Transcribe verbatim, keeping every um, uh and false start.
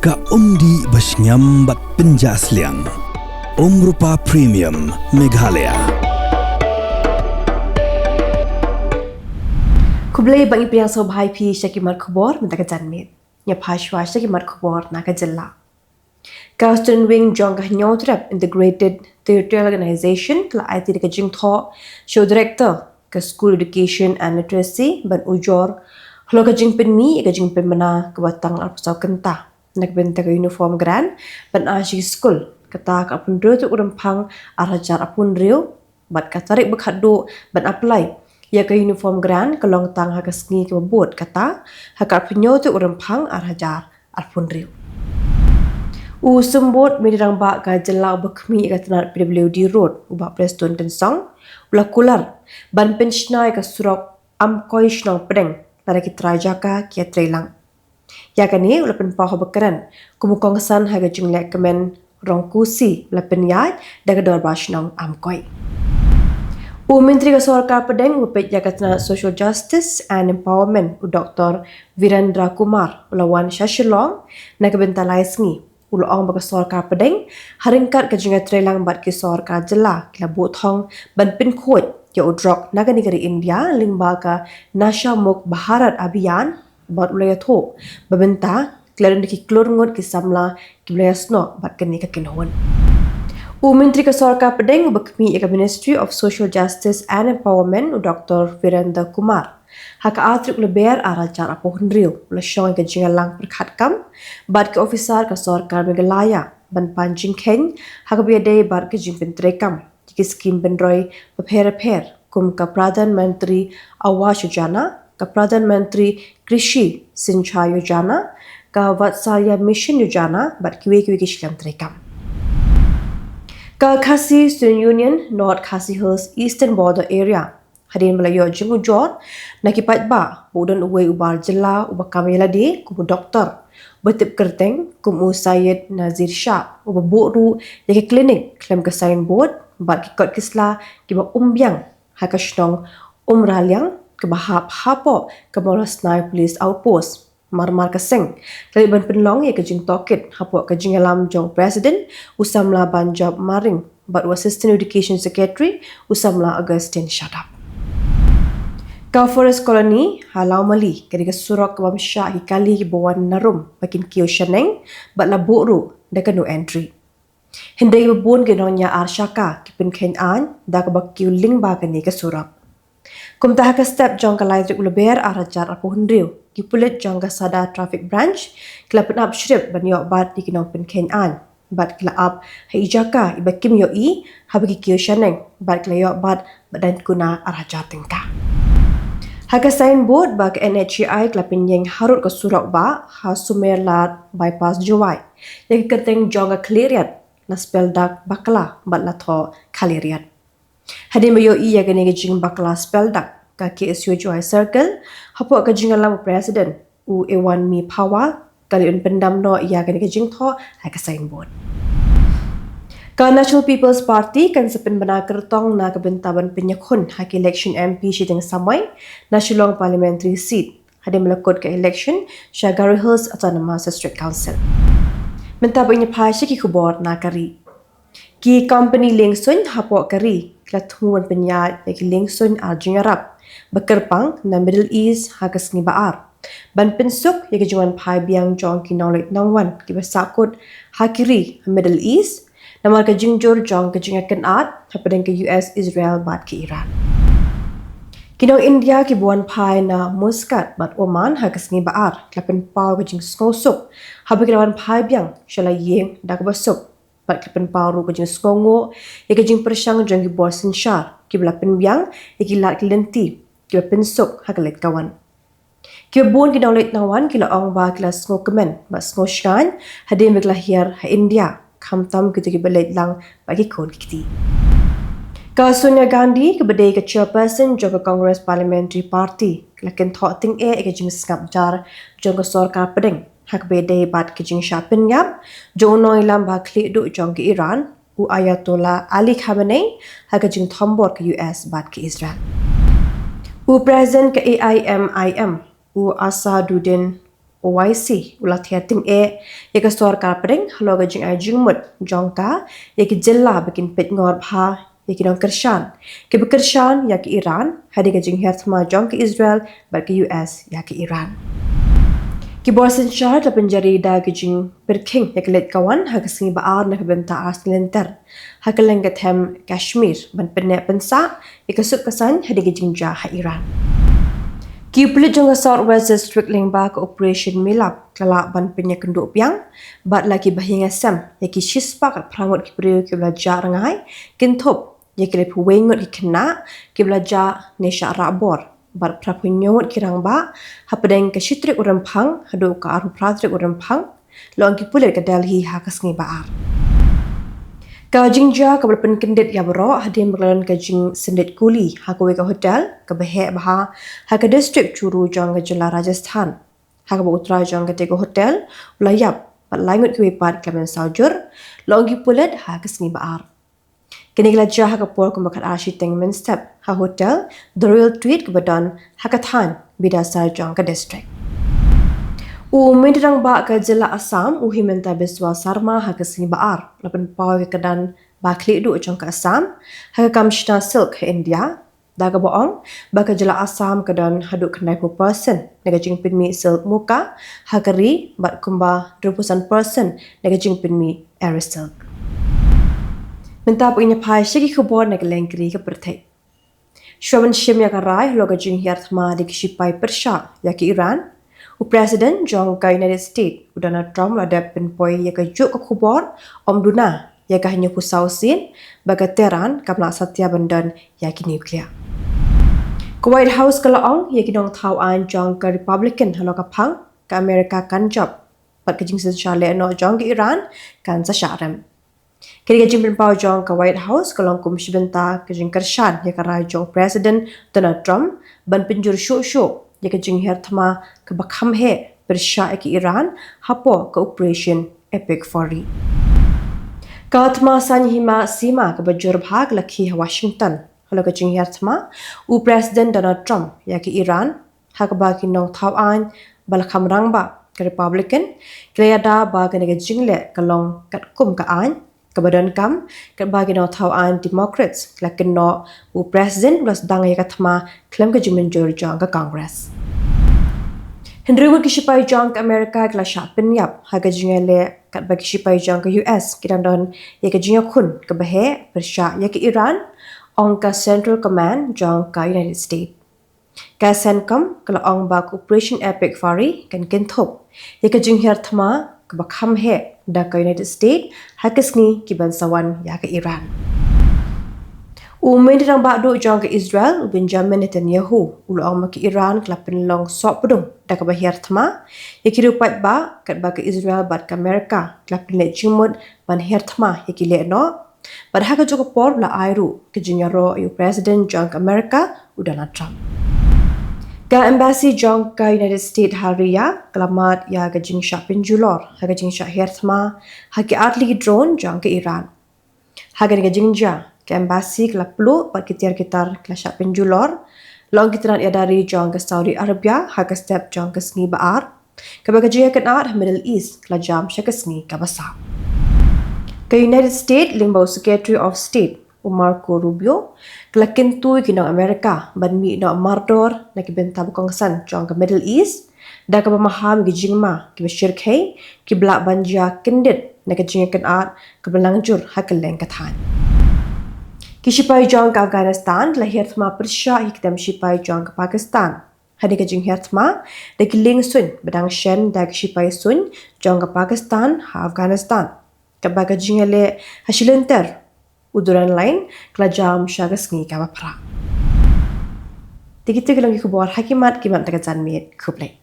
Ka umdih ba shngiam bad pynjah sliang. Umrupa Premium Meghalaya. Khublei, ba ngi pdiang sngewbha ïa phi sha ki mat khubor mynta ka janmiet. Ngin ïa phai shuwa sha ki mat khubor na ka jylla. Ka Student Wing jong ka Hynñiewtrep Integrated Territorial Organization ka la aiti da ka jingthoh sha u Director ka School Education and Literacy ban ujor halor ka jingpynmih ïa ka jingpynbna kaba tang arphew saw kynta na ka bynta ka Uniform Grant ban ai sha ki skul, kata ka arphew hynriew tarik u Rymphang ar hajar arphew hynriew, bad ka tarik ba khatduh ban apply ïa ka Uniform Grant ka long tang ha ka sngi kaba bud, kata ha ka arphew hynñiew tarik u Rymphang ar hajar arphew hynriew. U Symbud Myntri Rangbah ka jylla uba khmih ïa ka tnat P W D Road, u Bah Prestone Tynsong, u la kular ban pynshna ïa ka surok Amkoi Shnong Pdeng lada ki trai jaka ki ïatreilang. Ïa kane u la pynpaw haba kren kum u kongsan ha ka jinglehkmen rong kusi ba la pynïaid da ka Dorbar Shnong Amkoi. U Myntri ka Sorkar Pdeng uba peit ïa ka tnat Social Justice and Empowerment, u Doktor Virendra Kumar, u la wan sha Shillong na ka bynta lai sngi. U la ong ba ka Sorkar Pdeng, ha ryngkat ka jingïatreilang bad ki sorkar jylla, ki la buh thong ban pynkhuid ïa u drok na kane ka ri India lyngba ka Nasha Mukt Bharat Abhiyan, bad u la ïathuh ba mynta ki la don da ki klur ngut ki samla kiba la ïasnoh bad kane ka kynhun. U Myntri ka Sorkar Pdeng uba khmih ïa ka Ministry of Social Justice and Empowerment, u Doktor Virendra Kumar, ha ka arphew tarik u Lber ar hajar arphew hynriew, u la shong ïa ka jingïalang pyrkhat kam bad ki officer ka Sorkar Meghalaya ban pan jingkheiñ ha kaba ïadei bad ka jingpyntreikam ïa ki skim pynroi bapher bapher kum ka Pradhan Mantri Awas Yojana, ka Pradhan Mantri Krishi Sinchai Yojana, ka Vatsalya Mission Yojana, bad kiwei kiwei ki shlem treikam. Ka Khasi Student Union North Khasi Hills Eastern Border Area, hadien ba la ïoh jingujor na ki paidbah ba u don uwei u bar jylla uba kam ïa lade kum u doktor, uba tip kyrteng kum u Syed Nazir Shah, uba buh ruh ïa ka klinik khlem ka signboard bad ki kot ki sla kiba um biang ha ka shnong Umraliang kaba hap hapoh ka Mawlasnai Police Outpost, Marmar ka seng, ka leit ban pynlong ïa ka jingtohkit hapoh ka jingïalam jong u President, u samla Banjop Maring, bad u Assistant Education Secretary, u samla Augustine Shadap. Ka Forest Colony ha Lawmali ka dei ka surok kaba bym shah ïa ki kali kiba wan na rum ba kin kiew shaneng bad la buh ruh da ka no entry. Hynrei ba bun ki nongñiah ar shaka ki pynkheiñ aiñ da kaba kiew lyngba kane ka surok. Kumta ha ka step jong ka lai tarik u Lber ar hajar arphew hynriew, ki pulit jong ka Sadar Traffic Branch ki la pynap shrip ban ïoh bat ïa ki nongpynkheiñ aiñ bad ki la ap ha i jaka iba kim ïohi haba ki kiew shaneng bad ki la ïoh bat ba dang kuna ar hajar tyngka. Ha ka signboard ba ka N H A I ka la pynïeng harud ka surok ba ha Sumerlad Bypass Jowai, ïa ka kyrteng jong ka khlieh riat la spell dak bakla bad la thoh khlieh riat. Hadien ba ïohi ïa kane ka jingbakla spell dak, ka K S U Jowai Circle, hapoh ka jingïalam u President u Ewan Mi Phawa, ka leit ban pyndam noh ïa kane ka jingthoh ha ka signboard. Ka National People's Party kan sa pynbna kyrtong na ka bynta ban pynïakhun ha ka election M P shiteng samoi na Shillong Parliamentary Seat, hadien ba la kut ka election sha Garo Hills Autonomous District Council. Mynta ba ngin ïa phai sha ki khubor na ka ri. Ki company lieng suiñ hapoh ka ri ki la thmu ban pynïaid ïa ki lieng suiñ ar jingïarap ba kyrpang na Middle East ha ka sngi ba ar, ban pynsuk ïa ka jingwan phai biang jong ki nongleit nongwan kiba sahkut ha ki ri ha Middle East, namar ka jingjur jong ka jingïakynad hapdeng ka U S, Israel bad ka Iran. Ki nong India kiba wan phai na Muscat bad Oman ha ka sngi ba ar ki la pynpaw ka jingsngewsuk haba ki la wan phai biang sha la ïing da kaba suk, bad ki la pynpaw ruh ka jingsngewnguh ïa ka jingpyrshang jong ki bor synshar kiba la pynbiang ïa ki lad ki lynti kiba pynsuk ha ka leit ka wan. Kiba bun ki nongleit nongwan ki la ong ba ki la sngewkmen bad sngewshngaiñ hadien ba ki la hiar ha India, khamtam kito kiba leit lang bad ki khun ki kti. Ka Sonia Gandhi kaba dei ka chairperson jong ka Congress Parliamentary Party, ka la kynthoh tyngeh ïa ka jingsngap jar jong ka sorkar pdeng ha kaba ïadei bad ka jingshah pynïap jong u nongïalam ba khlieh duh jong ka Iran, u Ayatollah Ali Khamenei, ha ka jingthombor ka U S bad ka Israel. U President ka A I M I M, u Asaduddin Owaisi u la thied tyngeh ïa ka sorkar pdeng halor ka jingai jingmut jong ka ïa ki jylla ba kin peit ngor bha ïa ki nongkyrshan kiba kyrshan ïa ka Iran hadien ka jinghiar thma jong ka Israel bad ka U S ïa ka Iran. Ki bor synshar la pynjari da ka jingpyrkhing ïa ka leit ka wan ha ka sngi ba ar na ka bynta ar sngi lynter ha kylleng ka them Kashmir ban pynneh pynsah ïa ka suk ka saiñ hadien ka jingjia ha Iran. Ki pulit jong ka South West District lyngba ka Operation Milap ka la lah ban pynïakynduh biang bad la ki bahaïing sem ïa ki shispah khatphra ngut ki briew kiba la jah rngai, kynthup ïa ki laiphew wei ngut ki khynnah kiba la jah ne shah rah bor bad phraphew hynñiew ngut ki rangbah hapdeng ka shi tarik u Rymphang haduh ka arphew phra tarik u Rymphang, la ong ki pulit ka Delhi ha ka sngi ba ar. Ka jingjia kaba la pynkyndit ïa baroh hadien ba ka la don ka jingsyndet kuli ha kawei ka hotel kaba heh bha ha ka district Churu jong ka jylla Rajasthan, ha kaba u trai jong katei ka hotel u la ïap bad lai ngut kiwei pat ki la mynsaw jur, la ong ki pulit ha ka sngi ba ar. Kane ka la jia ha ka por kumba khatar shiteng mynstep ha hotel The Royal Treat kaba don ha ka thaiñ Bidasar jong ka district. U Myntri Rangbah ka jylla Assam u Himanta Biswa Sarma ha ka sngi ba ar la pynpaw ïa ka kyrdan ba khlieh duh jong ka Assam ha ka kam shna silk ha India, da kaba ong ba ka jylla Assam ka don haduh khyndai phew percent na ka jingpynmih silk muka ha ka ri bad kumba hynriewphew san percent na ka jingpynmih eri silk. Mynta pat ngin ïa phai sha ki khubor na ka lyngkri ka pyrthei. Shuwa ban shim ïa ka rai halor ka jinghiar thma da ki shipai pyrshah ïa ka Iran, u President jong ka United States u Donald Trump la dep pynpoi ïa kajuh ka khubor ym duna ïa ka hynñiewphew saw sien ba ka Tehran kam lah satia ban don ïa ki nuclear. Ka White House ka la ong ïa ki nongthaw aiñ jong ka Republican halor ka phang ka America kan jop bad ka jingsynshar lehnoh jong ka Iran kan sa shah rem. Kane ka jingpynpaw jong ka White House ka long kum shi bynta ka jingkyrshan ïa ka rai jong u President Donald Trump ban pynjur shuh shuh ïa ka jinghiar thma kaba kham heh pyrshah ïa ka Iran hapoh ka Operation Epic Fury. Ka thma saiñ hima sima kaba jur bha ka la khie ha Washington halor ka jinghiar thma u President Donald Trump ïa ka Iran, ha kaba ki nongthaw aiñ ba la kham rangbah ka Republican ki la ïada ba kane ka jingleh ka long katkum ka aiñ kaba donkam, katba ki nongthaw aiñ Democrats ki la kynnoh u President u la sdang ïa ka thma khlem ka jingmynjur jong ka Congress. Hynriew ngut ki shipai jong ka America ki la shah pynïap ha ka jingïaleh katba ki shipai jong ka U S ki dang don ïa ka jingïakhun kaba heh pyrshah ïa ka Iran, ong ka Central Command jong ka United States. Ka CENTCOM ka la ong ba ka Operation Epic Fury kan kynthup ïa ka jinghiar thma kaba kham heh da ka United States ha ki sngi ki ban sa wan ïa ka Iran. U Myntri Rangbah Duh jong ka Israel u Benjamin Netanyahu u la ong ba ka Iran ka la pynlong sohpdung da kaba hiar thma ïa ki riew paidbah katba ka Israel bad ka America ki la pynleit jingmut ban hiar thma ïa ki lehnoh. Bad ha kajuh ka por la ai ruh ka jingïaroh ïa u President jong ka America u Donald Trump. Ka Embassy jong ka United States ha Riyadh ka la mad ïa ka jingshah pynjulor ha ka jingshah hiar thma ha ki artylli ki drone jong ka Iran. Ha kane ka jingjia ka Embassy ka la pluh bad ki tiar ki tar ki la shah pynjulor, la ong ki tnat ïada ri jong ka Saudi Arabia ha ka step jong ka sngi ba ar. Kaba ka jingïakynad ha Middle East ka la jam sha ka sngi kaba saw. Ka United States lyngba u Secretary of State u Marco Rubio ka la kyntu ïa ki nong America ban mih noh mardor na ki bynta ba kongsan jong ka Middle East, da kaba maham ïa ki jingma kiba shyrkhei kiba lah ban jia kyndit na ka jingïakynad kaba la nang jur ha kylleng ka thaiñ. Ki shipai jong ka Afghanistan ki la hiar thma pyrshah ïa ki tem shipai jong ka Pakistan. Hadien ka jinghiar thma da ki lieng suiñ ba dang shen da ki shipai suiñ jong ka Pakistan ha Afghanistan, katba ka jingïaleh ha shi lynter u Durand Line ka la jam sha ka sngi kaba phra. Te kita ki long ki khubor ha ki mat ki mat da ka janmiet. Khublei.